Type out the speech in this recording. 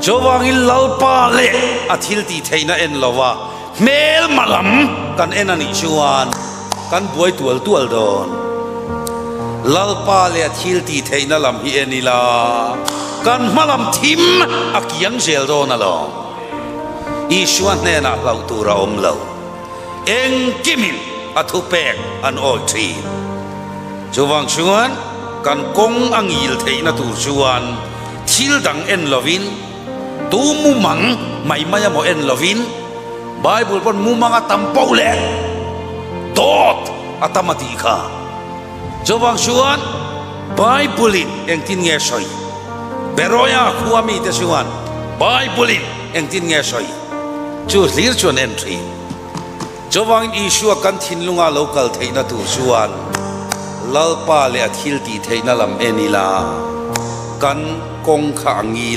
Chuvangin Lalpa leh a thil tih theihna en lova hmelma lam kan en a nih chuan kan buai tual tual dawn. Lalpa leh a thil tih theihna lam hi en ila kan hma lam thim a kiang zel dawn alawm. Isua hnenah hlauh tur a awm lo. Engkimin a thupek an awih thin. Chuvang chuan kan kawng a ngil theihna tur chuan thil dang en lovin, tu mumang mai mai emaw en lovin, Bible pawn mumang a tam poh leh dawt a tam a tih kha. Chuvang chuan Bible in engtin nge sawi? Beroia khua mite chuan Bible in engtin nge sawi? Chu hlir chuan en thin. Chuvangin Isua kan thinlunga lo kal theihna tur chuan Lalpa leh a thil tih theihna lam en ila kan kawng kha a ngil.